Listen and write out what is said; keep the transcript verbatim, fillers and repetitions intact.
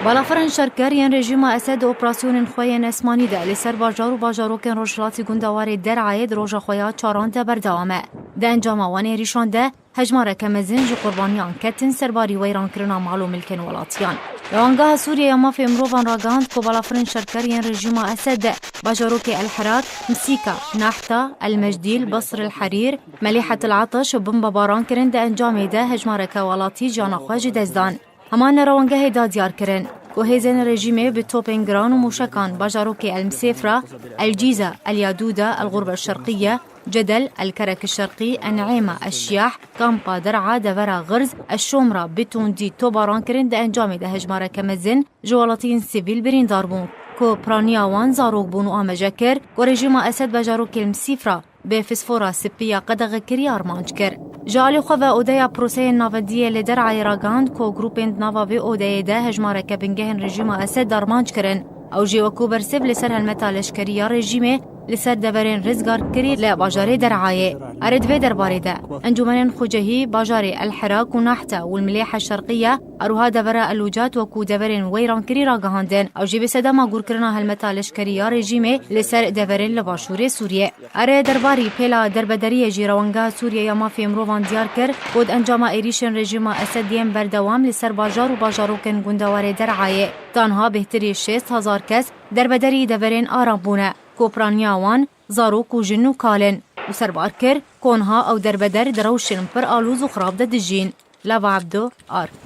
Balafirên şerker yên rejîma Esed di operasyonên xwe yên esmanî de li ser bajar û bajarokên rojhilatî gundewarê Derayê di roja xwe ya çaran de berdewam e. Di encama wan êrîşan de hejmareke mezin ji qurbaniyan ketin serbarî weyrankirina mal û milkên welatiyan. Rewangeha Sûriye ya Mafê Mirovan ragihand ku balafirên şerker yên rejîma Esed de bajarokê El Hirak, Msîka, Nahta, El Mecdîl, Besr El Herîr, Melîhet El Ataş û bombebaran kirin, di encamê de hejmareke welatî jiyana xwe ji dest dan. Hema li rewangehê de diyar kirin ku hêzên rejîmê bi topên giran û mûşekan bajarokê El Misêfra, El Cîza, El Yadûda, El Xurbe Şerqiye, Cedel, El Kerek Şerqî, En'êma, El Şiyah, Kampa Der'a, Devera Xirz, El Şomra bi tundî topbaran kirin, di encamê de hejmareke mezin ji welatiyên sivîl birîndar bûn ku piraniya wan zarok bûn û amaje kir ku rejîma Esed bajarokê El Misîfra bi fisfora spî ya qedexekirî armanc kir. Ji alî xwe ve odeya proseyên navendiyê li Derayê ragihand ku grûpên di nava vê odeyê de hejmareke bingehên rejîma Esed armanc kirin. Ew jî wekû bersiv li ser helmeta leşkerî ya rejîmê li ser deverên rizgarkirî li bajarê Derayê. Erê di vê derbarê de encûmenên xwecehî bajarê El Hirak û Nahta û li Milêha Şerqiye, her wiha devera El Ucat wekû deverên weyrankirî ragihandin. Ew jî bi sedema gûrkirina helmeta leşkerî ya rejîmê li ser deverên li başûrê Sûriyê. Erê derbarî pêla derbederiyê jî Rewangeha Sûriye ya Mafê Mirovan diyar kir ku di encama êrîşên rejîma Esed yên berdewam li ser bajar û bajarokên gundewarê Derayê, tanha bêhtirî şêst hezar kes derbederî deverên aram bûne ku piraniya wan zarok û jin û kal in û serbar kir ku niha ew derbeder di rewşên pir alûz û xirab de dijîn. Lava Ebdo, Ark.